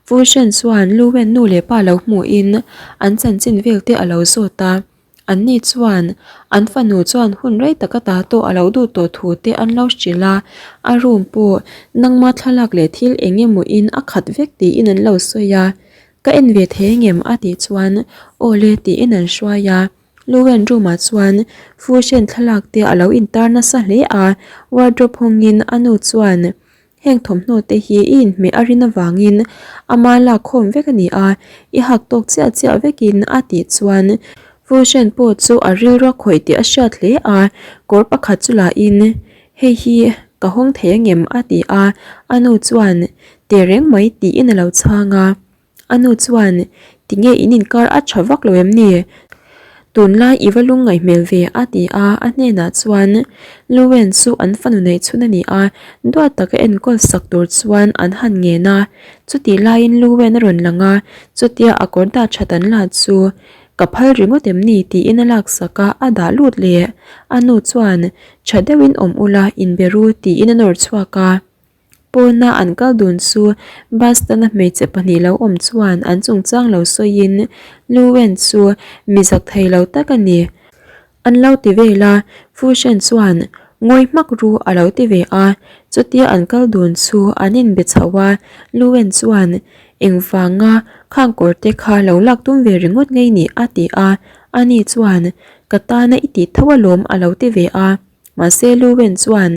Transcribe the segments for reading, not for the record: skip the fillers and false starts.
Fushen chuan Luwen nu leh pa lo hmuhin an chanchin vel te a lo zawt a. Anni chuan an fanu chuan hun rei tak ata tawh a lo duh tawh thu te an lo hrilh a, a room pawh nangma thlalak leh thil eng emaw in a khat vek tiin an lo sawi a. Ka en ve thei engem a tih chuan aw le tiin an hruai a. Luwen room ah chuan Fushen thlalak te a lo intar nasa hle a, wardrobe hawngin a nu chuan Heng thawmhnaw te hi i inhmeh a rin avangin ama lak khawm vek a ni a, i hak tawk chiah chiah vekin a tih chuan Fushen pawh chu a rilru a khawih tih a hriat hle a, kawr pakhat chu lahin hei hi ka hawng thei angem a ti a, a nu chuan Tehreng mai tiin a lo chhang a. A nu chuan, Tinge in inkar a tha vak lo em ni? Tunlai i va lung ngaih hmel ve a ti a, a hnenah chuan Luwen chu an fanu neih chhun a ni a, duat taka enkawl sak tur chuan an han ngen a. Chutih laiin Luwen a rawn lang a, chutia a kawr dah that an la chu ka phal ringawt em ni tiin a laksak a, a dah lut leh. A nu chuan, Tha deuhin awm ula, inbe ru tiin a nawr chhuak a. Pawna an kal dun chu bus tana hmeichhe pahnih lo awm chuan an chungchang lo sawiin Luwen chu mi zak thei lo tak a ni. An lo ti vel a, Fushen chuan ngawi hmak ru a lo ti ve a, chutia an kal dun chu an inbe chho a, Luwen chuan engvanga khang kawr te kha lo lak tum ve ringawt ngei ni a ti a, ani chuan ka tana i tih tho alawm a lo ti ve a. Mahse Luwen chuan,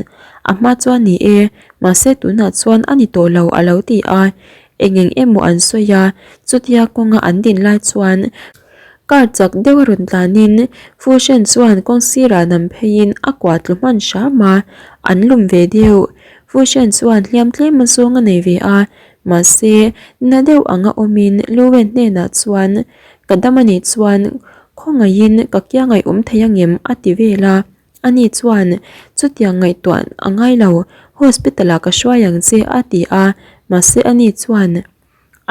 A hma chuan ni e, mahse tunah chuan a ni tawh lo a lo ti a. Eng eng emaw an sawi a, chutia kawnga an din lai chuan car chak deuh a rawn tlanin Fushen chuan kawng sirah nam pheiin a kuah tlu hman hram a, an lum ve deuh. Fushen chuan hliam tlem a zawng a nei ve a, mahse na deuh anga awmin Luwen hnenah chuan, Ka dam a nih chuan Khawngaihin ka kia ngaihawm thei angem? a ti vel a. Ani chuan, Chutiang ngaihtuah a ngai lo, hospital ah ka hruai ang che a ti a. Mahse ani chuan,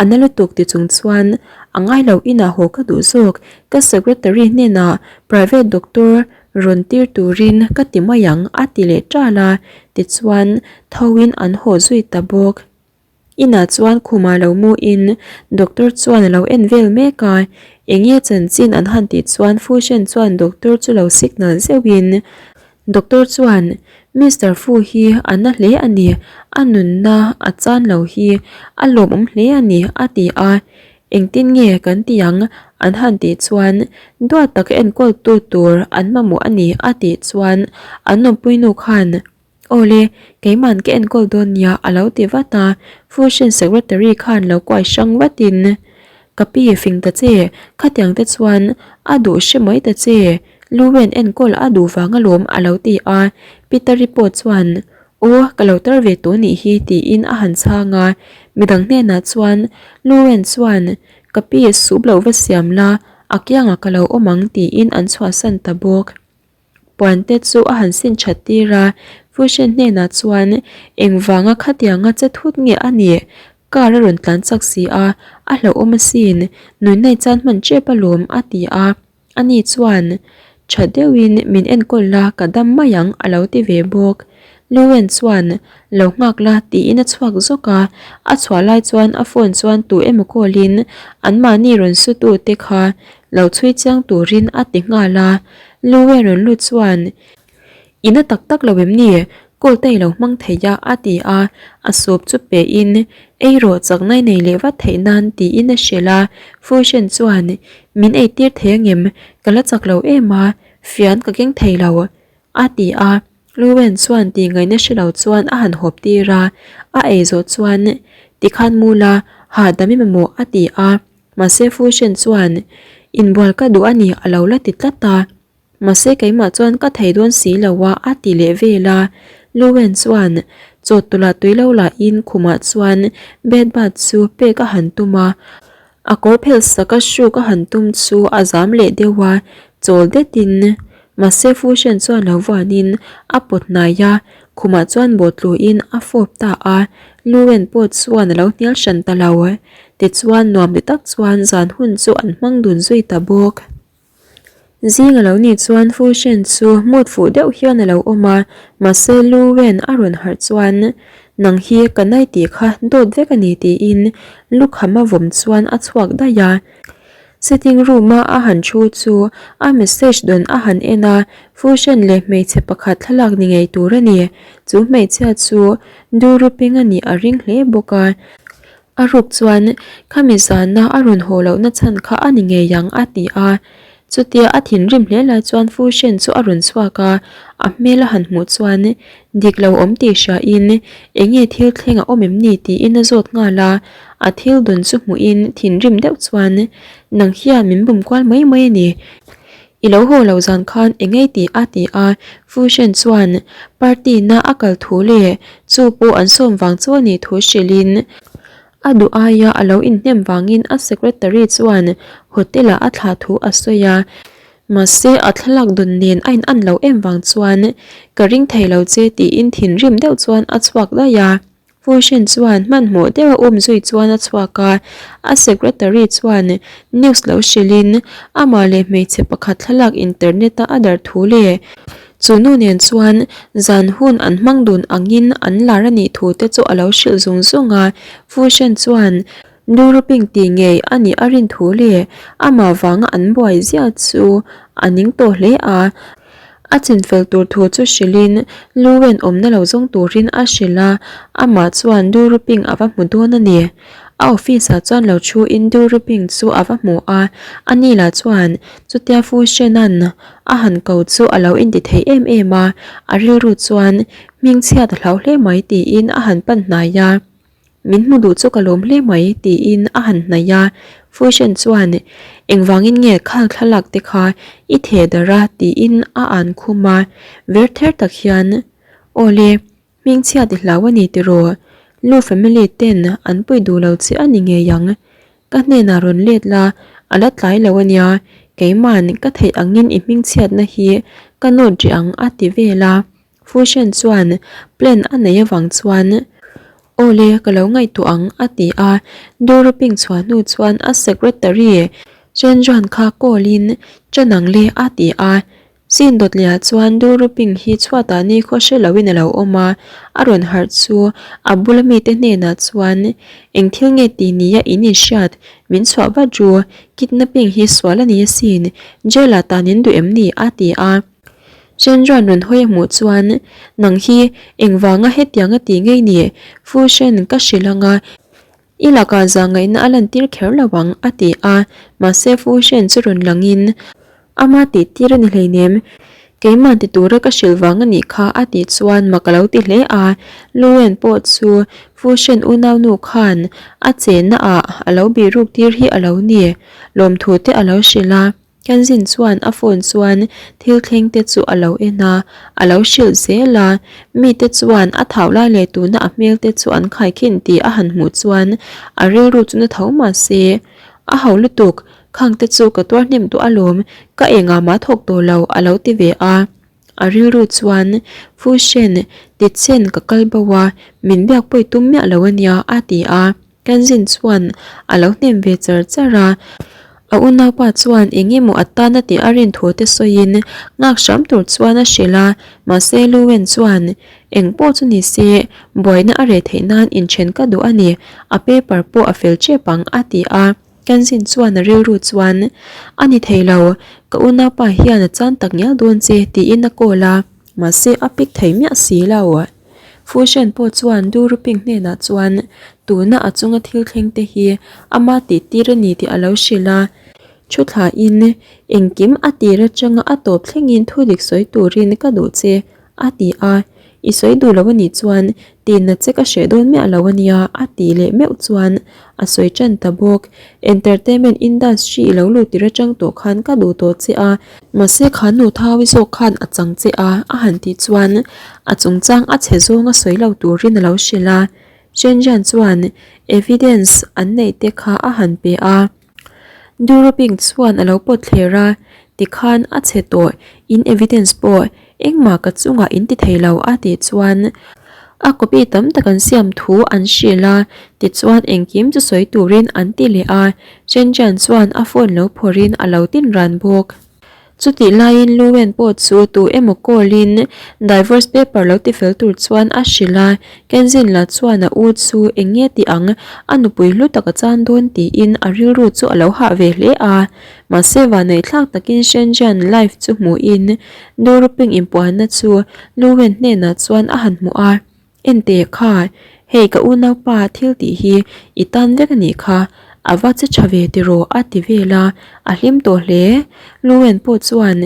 A na lutuk ti chung chuan, A ngai lo inah haw ka duh zawk, ka secretary hnenah private doctor rawn tir turin ka ti mai ang a ti leh ṭal a. Tichuan, thoin an haw zui ta bawk. Inah chuan khumah lo mu in doctor chuan a lo en vel mek a, enge chanchin an han tih chuan Fushen chuan doctor chu lo signal zeuh in doctor chuan Mister Fu hi a na hle a ni, a nunna a chan lo hi a lawmawm hle a ni a ti a, engtin nge kan ti ang an han tih chuan duat taka enkawl tu tur an mamawh a ni a tih chuan an awmpui nu khan Awle, keiman ka enkawl dawn nia a lo ti vat a, Fusion Secretary khan lo kuai hrang vatin, Ka pi fing ta che, khatiang te chuan a duh hre mai ta che, Luwen enkawl a duh vang alawm a lo ti a, Peter-i pawh chuan, Aw, ka lo tar ve tawh nih hi tiin a han chhang a, midang hnenah chuan Luwen chuan, Ka pi sup lo va siam la, a kiangah ka lo awm ang tiin an chhuahsan ta bawk. Puan te chu a han sin that tir a, Fushen hnenah chuan engvanga khatianga che thut nge a nih? Car a rawn tlan chak si a, a hlauhawm asin, nuinai chan hman tep alawm a ti a, ani chuan tha deuhin min enkawl la ka dam mai ang a lo ti ve bawk. Luwen chuan lo nghak la tiin a chhuak zawk a, a chhuah lai chuan a phone chuan tu emaw call in anmahni rawn su tu te kha lo chhui chiang turin a ti nghal a, Luwe rawn lut chuan, I na tak tak lo em ni? Call te i lo hmang thei a a ti a, a soup chu pe in, Ei rawh chaknai nei leh vat theih nan tiin a hrilh a, Fushen chuan, Min ei tir thei angem? Ka la chak lo em a, fian ka keng thei lo a ti a, Luwen chuan tih ngaihna hre lo chuan a han hawp tir a, a ei zawh chuan, Tikhan mu la, hahdam i mamawh a ti a. Mahse Fushen chuan, Inbual ka duh a ni a lo la ti tlat a. Mahse keimah chuan ka thei dawn si lo a a ti leh vel a. Luwen chuan chawhtawlh ah tui lo lahin khumah chuan bed bath chu pek a han tum a. A kawr phelh sak a hruk a han tum chu a zam leh deuh a, chawl detin. Mahse Fushen chuan lo vuanin a pawt hnai a, khumah chuan bawhtluin a fawp ta a. Luwen pawh chuan a lo hnial hran ta lo. Tichuan nuam ti tak chuan zan hun chu an hmang dun zui ta bawk. Zing a lo nih chuan Fushen chu mut fuh deuh hian a lo awm a, mahse Lu Wen a rawn harh chuan Nang hi ka nai tih kha dawt vek a ni tiin lukham a vawm chuan a chhuak daih a. Sitting room a a han thu chu a message dawn a han en a, Fushen leh hmeichhe pakhat thlalak ni ngei tur a ni. Chu hmeichhia chu Duruping a nih a ring hle bawk a. A ruk chuan khami zana a rawn haw lohna chhan kha a ni ngei ang a ti a. Chutia a thinrim hle lai chuan Fushen chu a rawn chhuak a, a hmel a han hmuh chuan dik lo awm tih hriain eng nge thil thleng a awm em ni tiin a zawt nghal a. A thil dawn chu hmuhin thinrim deuh chuan nang hian min bum kual mai mai a ni. I lo haw lo zan khan eng ei tih a ti a, Fushen chuan party na a kal thu leh chu pawh an sawm vang chu a nih thu hrilhin a duh aia a lo inhnem vangin a secretary chuan hotel ah a thlah thu a sawi a, mahse a thlalak dawn nen a in an lo em vang chuan ka ring thei lo che tiin thinrim deuh chuan a chhuak daih a. Fushen chuan hmanhmawh deuh a um zui chuan a chhuak a, a secretary chuan news lo hrilhin amah leh hmeichhe pakhat thlalak internet a a darh thu leh chu nu nen chuan zan hun an hmang dun angin an lar a nih thu te chu a lo hrilh zung zung a. Fushen chuan Duruping tih ngei a nih a rin thu leh amah vanga an buai ziah chu a ning tawh hle a. A chinfel tur thu chu hrilhin Luwen awmna lo zawng turin a hrilh a, amah chuan Duruping a va hmu dawn a ni. A office ah chuan lo thuin Duruping chu a va hmu a, ani lah chuan chutia Fu Shen-a'n a han ko chu a lo inti thei em em a, a rilru chuan hmingchhiat a hlau hle mai tiin a han pan hnai a. Min hmu duh chu ka lawm hle mai tiin a han hnaih a, Fusion chuan engvangin nge khal thlalak te kha i theh darh a tiin a an khum a, ver ther tak hian Aw le, hmingchhiat i hlau a ni tiraw? Lu family ten an pui duh lo che a ni ngei ang. Ka hnenah rawn let la, a la tlai lo a nia, keima'n ka theih angin i hmingchhiatna hi ka nawt rih ang a ti vel a. Fushen chuan plan a neih avang chuan Aw le, ka lo ngaihtuah ang a ti a, Doruping chhuah hnu chuan a secretary Chen Juan kha call in Chen ang le a ti a, Sin dawtliah chuan Doruping hi chhuatah ni khaw hre loin a lo awm a, a rawn harh chu a bula mite hnenah chuan Eng thil nge ti nia in inhriat min chhuah vat ru, kidnapping hi sual a ni asin, jail ah tan in duh em ni a ti a. Chandran rawn hawi a hmuh chuan, Nang hi engvanga hetiang a tih ngei ni? Fushen ka hrilh ang a, i lakah zahngaihna a lantir kher lo ang, a ti a. Mahse Fushen chu rawn langin, Ama tihtir a ni hleinem, keimah ti tura ka hrilh vang a nih kha, a tih chuan mak a lo ti hle a. Luwen pawh chu Fushen unaunu khan a chenna ah a lo bihruk tir hi a lo ni, lawmthu te a lo hrilh a. Kenzin chuan a phone chuan thil thleng te chu a lo en a, a lo hrilh zel a, mite chuan a thau lai leh tuna a hmel te chu an khaikhin tih a han hmuh chuan a rilru chu na tho mah se, A ho lutuk, khang te chu ka tuar hnem tawh alawm, ka engah mah thawk tawh lo a lo ti ve a. A rilru chuan, Fushen, tichen ka kal bo a, min biak pawi tum miah lo ania a ti a. Kenzin chuan a lo hnem ve char char a, a unaupa chuan eng emaw a tan a tih a rin thu te sawiin nghak hram tur chuan a hrilh a, mahse Luwen chuan eng pawh chu ni se buaina a reh theih nan inthen ka duh a ni, a paper pawh a fel tep ang a ti a. Kenzin chuan a rilru chuan a ni thei lo, ka unaupa hian a chan tak ngial dawn che tiin a call a, mahse a pick thei miah si lo. Fushen pawh chuan Duruping hnenah chuan tuna a chunga thil thleng te hi ama tihtir a ni tih a lo hrilh a. Thu thlain engkim a tir atanga a tawp thlengin thudik sawi turin ka duh che a ti a. I sawi duh lo a nih chuan tinna che ka hreh dawn miah lo a nia a tih leh meuh chuan a sawi tan ta bawk. Entertainment industry i lo lut tir atang tawh khan ka duh tawh che a. Mahse kha nu Thaui zawk khan a chang che a a han tih chuan a chungchang a chhe zawng a sawi lo turin a lo hrilh a. Chenjian chuan evidence an neih te kha a han pe a. Duruping chuan a lo pawt thler a, tikhan a chhe tawh, in evidence pawh engmah ka chungah in ti thei lo a tih chuan a copy tam tak an siam thu an hrilh a, tichuan engkim chu sawi turin an ti leh a, Chenjian chuan a phone lo phawrhin a lo tin ran bawk. Chutih laiin Luwen pawh chu tu emaw call in divorce paper lo tifel tur chuan a hrilh a, Kenzin lah chuan a u chu eng nge tih ang a nupui hlu tak a chan dawn tiin a rilru chu a lo hah ve hle a. Mahse vanneihthlak takin Shenzhen live chu hmuhin Duruping inpuanna chu Luwen hnenah chuan a han hmuh a. Enteh kha, hei ka unaupa thil tih hi i tan vek a nih kha, a va che tha ve tiraw a ti vel a, a hlim tawh hle. Luwen pawh chuan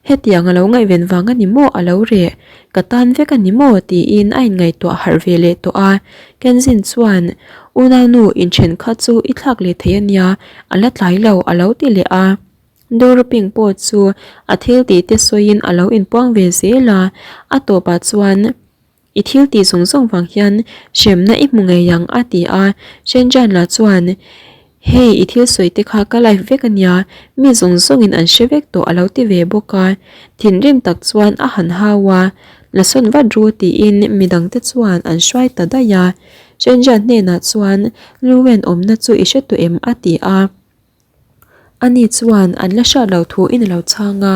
hetiang a lo ngaihven vang a ni maw a lo reh, ka tan vek a ni maw tiin a inngaihtuah harh ve leh tawh a. Kenzin chuan unaunu inthen kha chu i thlak leh thei a nia, a la tlai lo a lo ti leh a. Doruping pawh chu a thil tih te sawiin a lo inpuang ve zel a, a tawpah chuan. I thil tih zawng zawng vang hian hremna i hmu ngei ang a ti a, Shenjan lah chuan Hei i thil sawi te kha ka life vek a nia, mi zawng zawngin an hre vek tawh a lo ti ve bawk a, thinrim tak chuan a han hau a, la sawn vat ru tiin midang te chuan an hruai ta daih a, Shenjan hnenah chuan Luwen awmna chu i hre tawh em a ti a. Ani chuan an la hriat lo thu in a lo chhang a,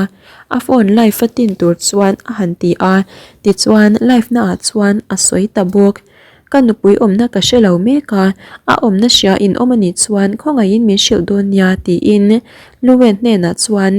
a phone live a tin tur chuan a han ti a, tichuan live na ah chuan a sawi ta bawk. Ka nupui awmna ka hre lo mek a, a awmna hria in awm anih chuan khawngaihin min hrilh dawn nia tiin Luwen hnenah chuan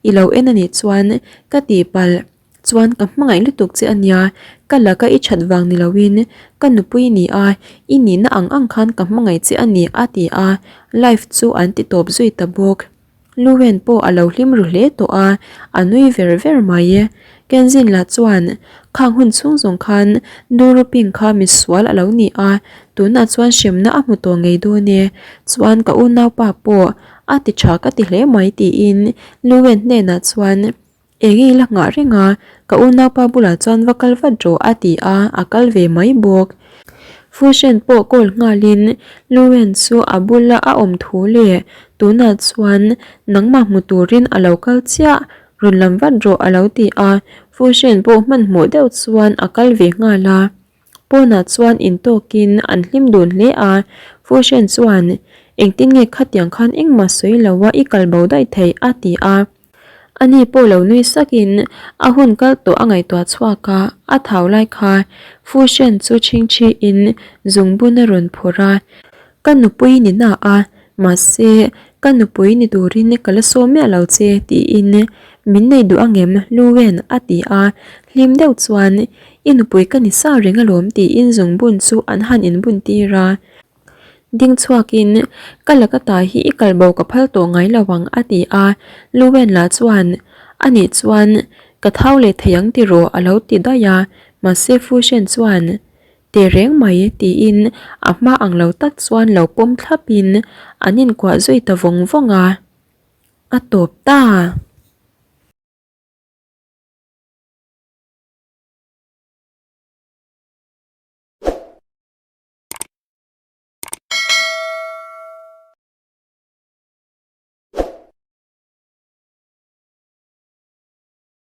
i lo en anih chuan ka tihpalh. Chuan ka hmangaih lutuk che ania, ka laka i that vang ni loin ka nupui i ni a, i nihna ang ang khan ka hmangaih che a ni a ti a, live chu an ti tawp zui ta bawk. Luwen pawh a lo hlim ru hle tawh a, a nui ver ver mai. Kenzin lah chuan khang hun chhung zawng khan Duruping kha misual a lo ni a, tunah chuan hremna a hmu tawh ngei dawn e, chuan ka unaupa pawh a ti tha ka ti hle mai tiin Luwen hnenah chuan Eng i la nghah reng a, ka unaupa bulah chuan va kal vat rawh a ti a, a kal ve mai bawk. Fushen pawh call nghalin Luwen chu a bula a awm thu leh tunah chuan nangmah hmu turin a lo kal chiah, rawn lam vat rawh a lo ti a, Fushen pawh hmanhmawh deuh chuan a kal ve nghal a. Pawnah chuan intawkin an hlim dun hle a, Fushen chuan engtin nge khatiang khan engmah sawi lo a i kal bo daih theih a ti a. Ani pawh lo nui sakin a hun kal tawh a ngaihtuah chhuak a, a thau lai kha Fushen chu chhingchhiin zungbun a rawn phawrh a, Ka nupui ni na a, mahse ka nupui ni turin ka la sawm miah lo che tiin min nei duh angem Luwen a ti a, hlim deuh chuan I nupui ka ni sa reng alawm tiin zungbun chu an han inbun tir a. Ding chhuakin, Ka laka ta hi i kal bo ka phal tawh ngai lo ang a ti a, Luwen lah chuan, Anih chuan ka thau leh thei ang tiraw a lo ti daih a, mahse Fushen chuan, Teh reng mai tiin a hma ang lo tak chuan lo pawm thlapin an inkuah zui ta vawng vawng a, a tawp ta.